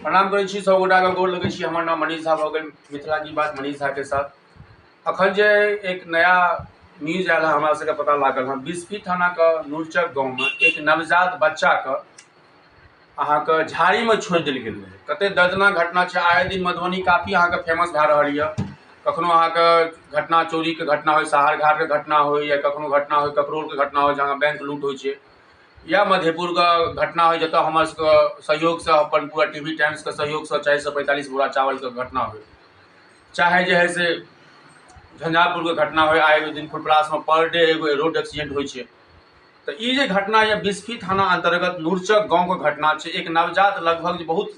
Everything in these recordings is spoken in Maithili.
प्रणाम करै छी सब गोटाके, गोर लगै छी। हमर नाम मनीष झा भऽ गेल, मिथिला की बात मनीष झा के साथ। अखन जे एक नया न्यूज आयल हँ, हमरा सबके पता लागल हँ, बिस्फी थानाके नूरचक गाँवमे एक नवजात बच्चाके अहाँके झाड़ीमे छोड़ि देल गेल रहै। कते दर्दनाक घटना छै। आए दिन मधुबनी काफी अहाँके फेमस भए रहल यऽ। कखनो अहाँके घटना चोरीके घटना होइ, सहार घाटके घटना होइ, या कखनो घटना होइ, ककरोलके घटना होइ, जहाँ बैंक लूट होइ छै, या मधेपुरके घटना होइ, जतऽ हमर सबके सहयोगसँ, अपन पूरा टी वी टाइम्सके सहयोगसँ 445 बोरा चावलके घटना होइ, चाहे जे हइ से झंझारपुरके घटना होइ। आइ दिन फुलपरासमे पर डे एगो रोड एक्सीडेंट होइ छै। तऽ ई जे घटना यऽ, बिस्फी थाना अन्तर्गत नूरचक गाँवके घटना छै। एक नवजात, लगभग जे बहुत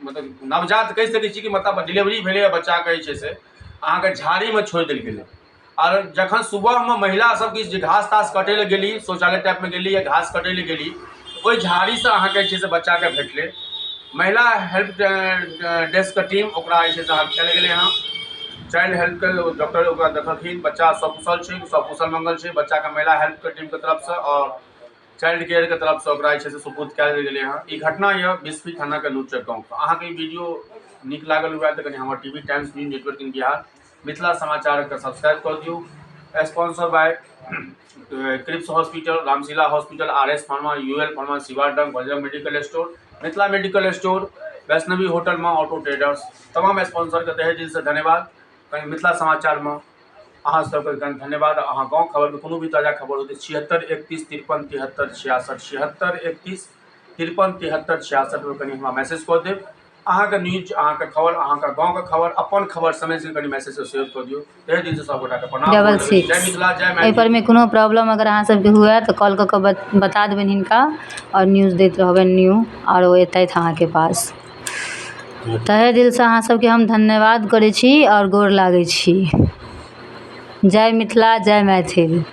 मतलब नवजात कहि सकै छी कि मतलब डिलीवरी भेलैए बच्चाके, जे छै से अहाँके झाड़ीमे छोड़ि देल गेलै। आओर जखन सुबहमे महिला सब किछु जे घास तास कटै लए गेली, शौचालय टाइपमे गेली या घास कटै लए गेली, ओहि झाड़ीसँ अहाँके जे छै से बच्चाके भेटलै। महिला हेल्प डेस्कके टीम ओकरा जे छै से अहाँके चलि गेलै हँ। चाइल्ड हेल्पके डॉक्टर ओकरा देखलखिन। बच्चा सकुशल छै, सकुशल मंगल छै। बच्चाके महिला हेल्पके टीमके तरफसँ आओर चाइल्ड केयरके तरफसँ ओकरा जे छै से सुपुर्द कयल गेलै हँ। ई घटना यऽ बिस्फी थानाके नूरचक गाँवके। अहाँके ई वीडियो नीक लागल हुए तऽ कनि हमर TV times news network in Bihar Mithila समाचारके सब्सक्राइब कऽ दियौ। Sponsor by Cripps hospital, Ramshila hospital, R S pharma, U L pharma, Shiva drug, Bajrang medical store, Mithila medical store, Vaishnavi होटलमे ऑटो ट्रेडर्स, तमाम स्पॉन्सरके तहे दिलसँ धन्यवाद। कनि मिथिला समाचारमे अहाँ सबके कनि धन्यवाद। अहाँ गाँव खबरके कोनो भी ताजा खबर होतै, 7631537366, 7631537366 पर कनि हमरा मैसेज कऽ देब। अहाँके न्यूज, अहाँके खबर, अहाँके गाँवके खबर, अपन खबर समझि कऽ कनि मैसेज शेयर कऽ दियौ। तहे दिलसँ सब गोटाके प्रणाम। डबल जय सिक्स। मिथिला, जय एहि मैथिली। परमे कोनो प्रॉब्लम अगर अहाँ सबके हुए तऽ कॉल कऽ कऽ बता देबनि हिनका आओर न्यूज दैत रहबनि न्यू आओर ओ एतथि अहाँके पास। तहे दिलसँ अहाँ सबके हम धन्यवाद करै छी आओर गोर लागै छी। जय मिथिला, जय मैथिल।